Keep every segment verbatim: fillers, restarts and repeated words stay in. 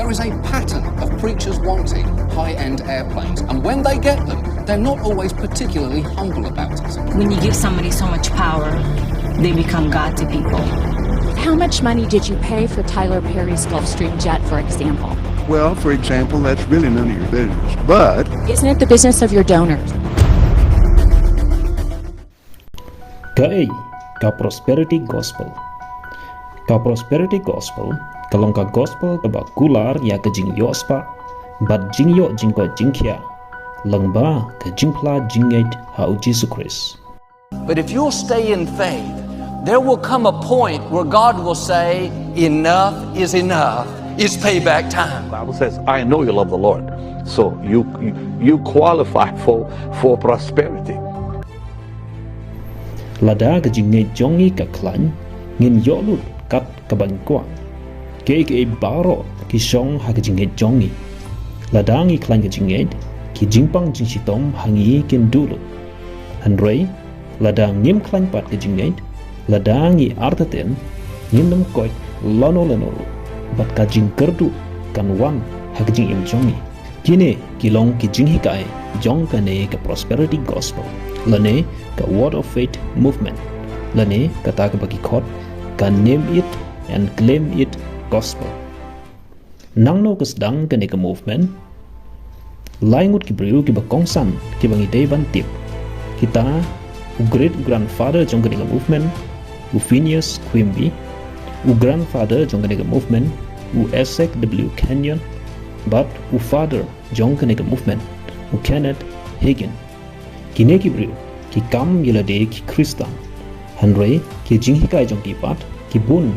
There is a pattern of preachers wanting high end airplanes, and when they get them, they're not always particularly humble about it. When you give somebody so much power, they become God to people. How much money did you pay for Tyler Perry's Gulfstream jet, for example? Well, for example, that's really none of your business, but isn't it the business of your donors? Kaei ka Prosperity Gospel? Ka Prosperity Gospel ka long ka gospel kaba kular ïa ka jingïohspah bad jingïoh jingkoit jingkhiah lyngba ka jingphla jingngeit ha U Jisu Khrist. But if you'll stay in faith, there will come a point where God will say, "Enough is enough. It's payback time." The Bible says, "I know you love the Lord." So you, you, you qualify for, for prosperity. Lada ka jingngeit jong ngi ka khlaiñ, ngin ïoh lut kat kaba ngi kwah. Kiei kiei baroh ki shong ha ka jingngeit jong ngi. Lada ngi khlaiñ ka jingngeit, ki jingpang jingshitom ha ngi kin duh lut. Hynrei lada ngim khlaiñ pat ka jingngeit, lada ngi artatien, ngin nym koit lano lano ruh, bad ka jingkyrduh kan wan ha ka jingim jong ngi. Kine ki long ki jinghikai jong kane ka Prosperity Gospel, lane ka Word of Faith Movement, lane kata kaba ki khot ka Name It and Claim It Gospel. Nangno ka sdang kane ka movement? Lai ngut ki briew kiba kongsan kiba ngi dei ban tip. Kita u great grandfather jong kane ka movement, u Phineas Quimby, u grandfather jong kane ka movement, u Isaac W. Kenyon, bad u father jong kane ka movement, u Kenneth Hagin. Kine ki briew ki kam ïa lade ki Khristan. Hynrei ki jinghikai jong ki pat ki bun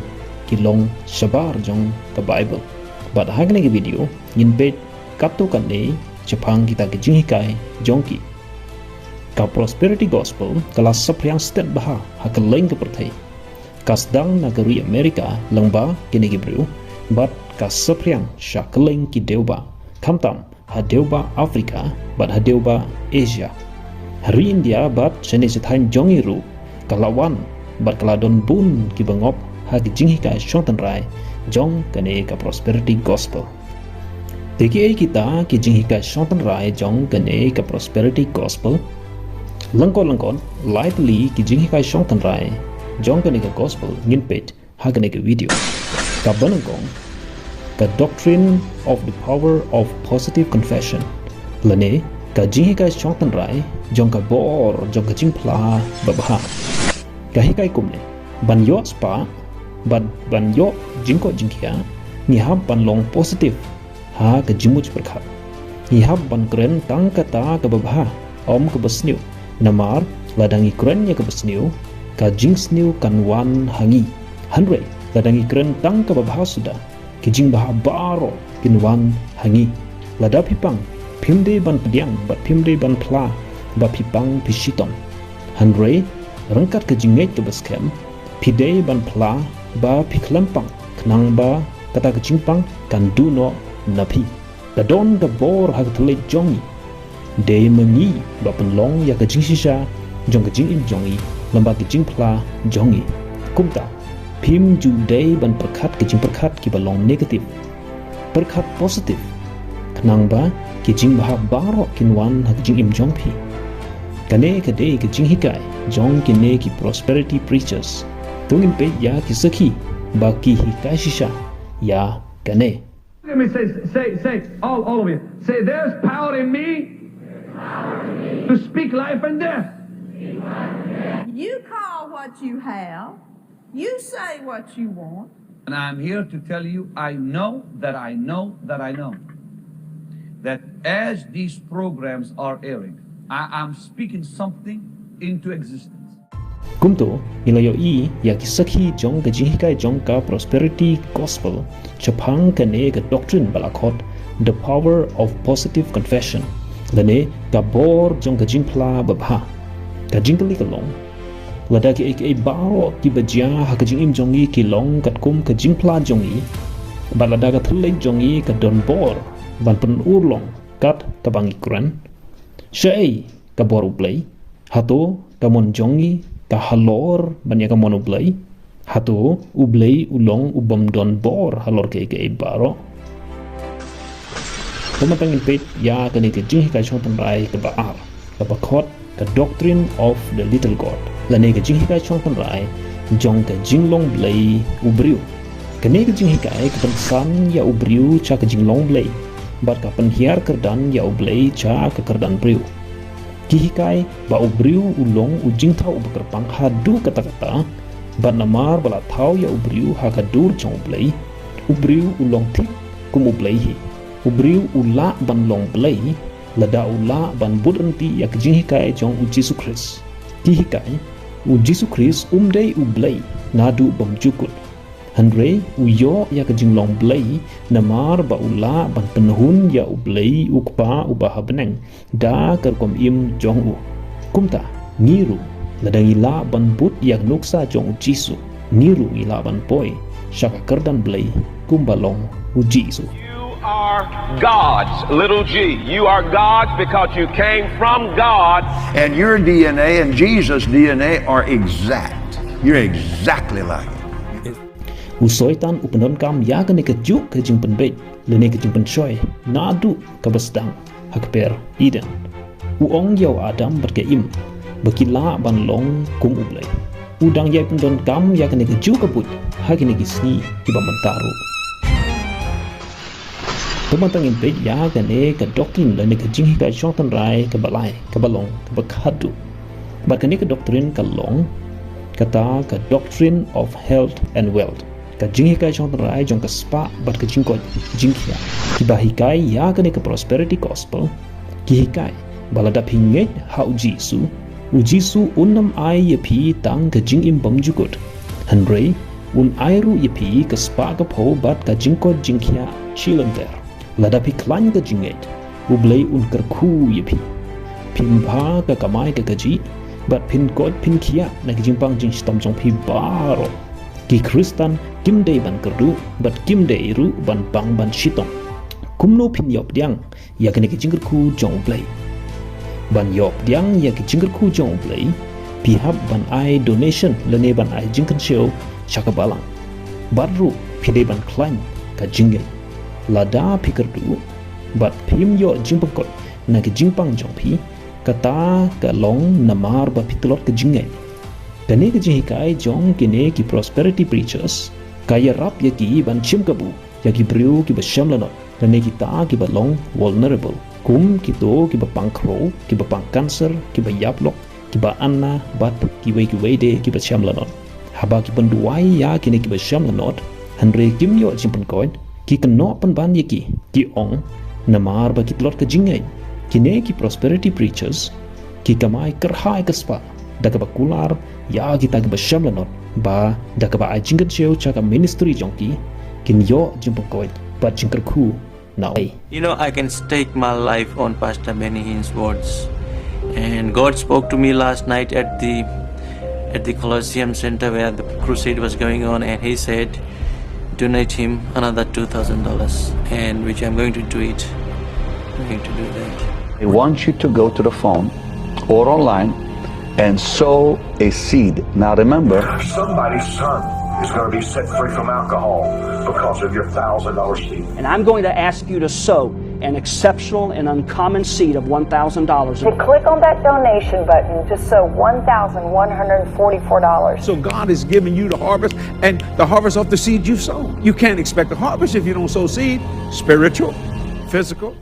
ki long shabar jong ka Baibl. Bad ha kane ka video ngin peit katto katne shaphang kita ki jinghikai jong ki. Ka Prosperity Gospel ka la saphriang stet bha ha kylleng ka pyrthei. Ka sdang na ka ri Amerika lyngba kine ki briew, bad ka saphriang sha kylleng ki dewbah, khamtam ha dewbah Afrika bad ha dewbah Asia. Ha ri India bad shane shateiñ jong ngi ruh ka la wan bad ka la don bun kiba ngop ha ki jinghikai shong tynrai jong kane ka Prosperity Gospel. Te kiei kita ki jinghikai shong tynrai jong kane ka Prosperity Gospel? Lyngkot lyngkot lai tylli ki jinghikai shong tynrai jong kane ka Gospel ngin peit ha kane ka video. Kaba nyngkong, ka Doctrine of the Power of Positive Confession, lane ka jinghikai shong tynrai jong ka bor jong ka jingphla babha. Ka hikai kumne: ban ïoh spah bad ban ïoh jingkoit jingkhiah, ngi hap ban long positive ha ka jingmut pyrkhat. Ngi hap ban kren tang kata kaba bha, ym kaba sniew. Namar lada ngi kren ïa kaba sniew, ka jingsniew kan wan ha ngi. Hynrei lada ngi kren tang kaba bha suda, ki jingbha baroh kin wan ha ngi. Lada phi pang, phim dei ban pdiang bad phim dei ban phla ba phi pang phi shitom. Hynrei ryngkat ka jingngeit kaba skhem, phi dei ban phla ba phi khlem pang, khnang ba kata ka jingpang kan duh noh na phi. Ka don ka bor ha ka thylliej jong ngi. Dei ma ngi ba pynlong ïa ka jingshisha jong ka jingim jong ngi lyngba ka jingphla jong ngi. Kumta, phim ju dei ban pyrkhat ka jingpyrkhat kiba long negative. Pyrkhat positive, khnang ba ki jingbha baroh kin wan ha ka jingim jong phi. Kane ka dei ka jinghikai jong kine ki prosperity preachers. To ngin peit ïa ki sakhi ba ki hikai shisha ïa kane. Let me say, say, say, all, all of you. Say, "There's power in me to speak life and death." You call what you have, you say what you want. And I'm here to tell you, I know that I know that I know that as these programs are airing, I am speaking something into existence. Kumto, ngi la ïohi ïa ki sakhi jong ka jinghikai jong ka Prosperity Gospel shaphang kane ka doctrine ba la khot The Power of Positive Confession, lane ka bor jong ka jingphla babha. Ka jingkylli ka long, lada kiei kiei baroh kiba jia ha ka jingim jong ngi ki long katkum ka jingphla jong ngi, bad lada ka thylliej jong ngi ka don bor ban pynurlong kat kaba ngi kren, shaei ka bor U Blei? Hato ka mon jong ngi ka halor ban ïa ka mon U Blei? Hato U Blei u long u bym don bor halor kiei kiei baroh? Te mynta ngin peit ïa kane ka jinghikai shongtynrai kaba ar, kaba khot ka Doctrine of the Little God, lane ka jinghikai shongtynrai jong ka jinglong Blei u briew. Kane ka jinghikai ka pynsan ïa u briew sha ka jinglong Blei, bad ka pynhiar kyrdan ïa u Blei sha ka kyrdan briew. Ki hikai ba u briew u long u jingthaw uba kyrpang haduh katta katta, bad namar ba la thaw ïa u briew ha ka dur jong u Blei, u briew u long thik kum u Blei hi. U briew u lah ban long Blei lada u lah ban bud ryntih ïa ka jinghikai jong u Jisu Khrist. Ki hikai, u Jisu Khrist um dei u Blei naduh bymjukut. Hynrei u ïoh ïa ka jinglong Blei namar ba u lah ban pynhun ïa u Blei u Kpa uba ha bneng da ka rukom im jong u. Kumta, ngi ruh, lada ngi lah ban bud ïa ka nuksa jong u Jisu, ngi ruh ngi lah ban poi sha ka kyrdan Blei kumba long u Jisu. You are God's little g. You are God's because you came from God. And your D N A and Jesus' D N A are exact. You're exactly like it. U Soitan u pyndonkam ïa kane kajuh ka jingpynbeit lane ka jingpynshoi naduh kaba sdang ha ka per Eden. U ong ïa u Adam bad ka Im ba ki lah ban long kum u Blei. U dang ïai pyndonkam ïa kane kajuh ka buit ha kine ki sngi kiba mynta ruh. Te mynta ngin peit ïa kane ka doctrine lane ka jinghikai shongtynrai kaba lai, kaba long kaba khadduh. Bad kane ka doctrine ka long kata ka Doctrine of Health and Wealth, ka jinghikai shongtynrai jong ka spah bad ka jingkoit jingkhiah. Kiba hikai ïa kane ka Prosperity Gospel ki hikai ba lada phi ngeit ha u Jisu, u Jisu un ym ai ïa phi tang ka jingim bymjukut, hynrei un ai ruh ïa phi ka spah ka phew bad ka jingkoit jingkhiah shilynter. Lada phi khlaiñ ka jingngeit, u Blei un kyrkhu ïa phi. Phim bha ka kamai ka kajih bad phin koit phin khiah na ka jingpang jingshitom jong phi baroh. Ki Khristan kim dei ban kyrduh bad kim dei ruh ban pang ban shitom. Kumno phin ïoh pdiang ïa kane ka jingkyrkhu jong u Blei? Ban ïoh pdiang ïa ka jingkyrkhu jong u Blei, phi hap ban ai donation lane ban ai jingkynshew sha ka balang. Bad ruh phi dei ban khlaiñ ka jingngeit. Lada phi kyrduh bad phim ïoh jingpynkhuid na ka jingpang jong phi, kata ka long namar ba phi tlot ka jingngeit. Kane ka jinghikai jong kine ki prosperity preachers ka ïarap ïa ki ban shim kabu ïa ki briew kiba shem lanot, lane kita kiba long vulnerable, kum kito kiba pang khrew, kiba pang cancer, kiba ïap lok, kiba anna bad kiwei kiwei de kiba shem lanot. Haba ki pynduwai ïa kine kiba shem lanot, hynrei kim ïoh jingpynkhuid, ki kynnoh pynban ïa ki, ki ong, namar ba ki tlot ka jingngeit. Kine ki prosperity preachers ki kamai kyrhai ka spah da kaba kular ïa kita kiba shem lanot, ba da kaba ai jingkynshew sha ka ministry jong ki, kin ïoh jingpynkhuid bad jingkyrkhu na u Blei. You know, I can stake my life on Pastor Benny Hinn's words. And God spoke to me last night at the at the Colosseum Center where the crusade was going on, and He said, "Donate him another two thousand dollars," and which I'm going to do it. I'm going to do that. I want you to go to the phone or online and sow a seed. Now remember, Somebody's son is going to be set free from alcohol because of your thousand dollar seed. And I'm going to ask you to sow an exceptional and uncommon seed of one thousand dollars. To click on that donation button to sow one thousand one hundred forty-four dollars. So God is giving you the harvest and the harvest of the seed you've sown. You can't expect a harvest if you don't sow seed, spiritual, physical.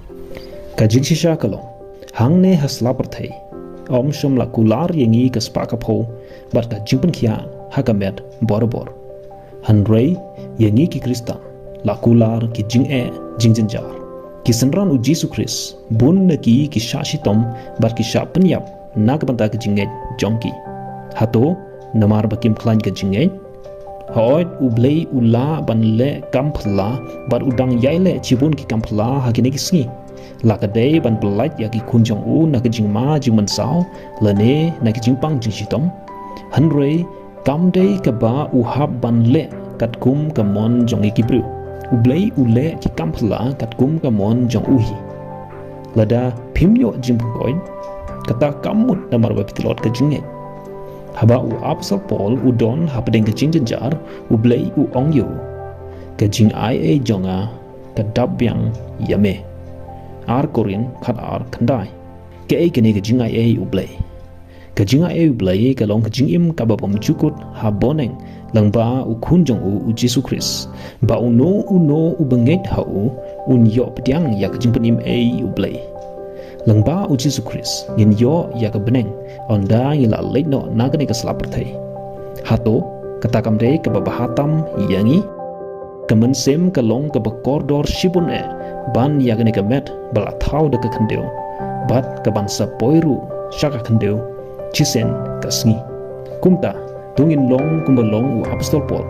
Ka jingshisha ka long, hangne ha sla pyrthei, ym shym la kular ïa ngi ka spah ka phew bad ka jingpynkhiah ha ka met borabor. Hynrei ïa ngi ki Khristan la kular ki jingeh jingjynjar. Ki synran u Jisu Khrist, bun na ki ki shah shitom bad ki shah pynïap na ka bynta ka jingngeit jong ki. Hato namar ba kim khlaiñ ka jingngeit? Hooid, u Blei u lah ban leh kam phylla bad u dang ïai leh shibun ki kam phylla ha kine ki sngi, la ka dei ban pyllait ïa ki khun jong u na ka jingma jingmynsaw lane na ka jingpang jingshitom. Hynrei kam dei kaba u hap ban leh katkum ka mon jong ngi ki briew. U Blei u leh ki kam phylla katkum ka mon jong u hi. Lada phim ïoh jingpynkhuid, kata kam mut namar ba phi tlot ka jingngeit. Haba u Apostol Paul u don hapdeng ka jingjynjar, u Blei u ong ïa u, ka jingaiei jong nga ka dap biang ïa me. Ar Korinth khat ar khyndai. Kaei kane ka jingai ei u Blei? Ka jingai ei u Blei ka long ka jingim kaba bym jukut ha boneng lyngba u khun jong u u Jisu Khrist. Ba uno uno u bangeit ha u un ïoh pdiang ïa ka jingpynim ei u Blei. Lyngba u Jisu Khrist ngin ïoh ïa ka bneng ynda ngi la leit noh na kane ka sla pyrthei. Hato kata kam dei kaba bha tam ïa ngi? Ka mynsiem ka long kaba kordor shibun eh ban ïa kane ka met ba la thaw da ka khyndew bad ka ban sa poi ruh sha ka khyndew shisien ka sngi. Kumta to ngin long kumba long u apostol Paul,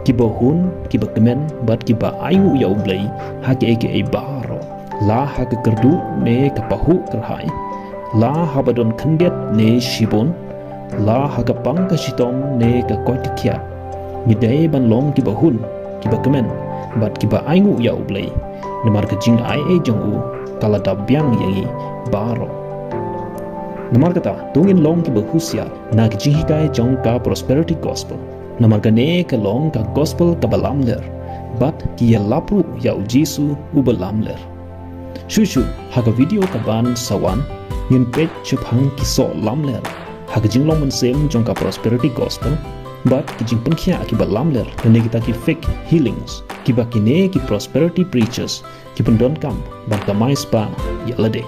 kiba hun, kiba kmen bad kiba ainguh ïa u Blei ha kaei kaei baroh, la ha ka kyrduh ne ka pahuh kyrhai, la haba don khyndiat ne shibun, la ha ka pang ka shitom ne ka koit ka khiah. Ngi dei ban long kiba hun, kiba kmen bad kiba ainguh ïa u Blei, namar ka jingai ei jong u ka la dap biang ïa ngi baroh. Namar kata to ngin long kiba husiar na ka jinghikai jong ka prosperity gospel, namar kane ka long ka gospel kaba lamler bad ki ïalap ruh ïa u Jisu uba lamler. Shuh shuh ha ka video ka ban sa wan ngin peit shaphang ki soh lamler ha ka jinglong mynsiem jong ka prosperity gospel bad ki jingpynkhiah kiba lamler lane kita ki fake healings kiba kine ki prosperity preachers ki pyndonkam ban kamai spah ïa lade.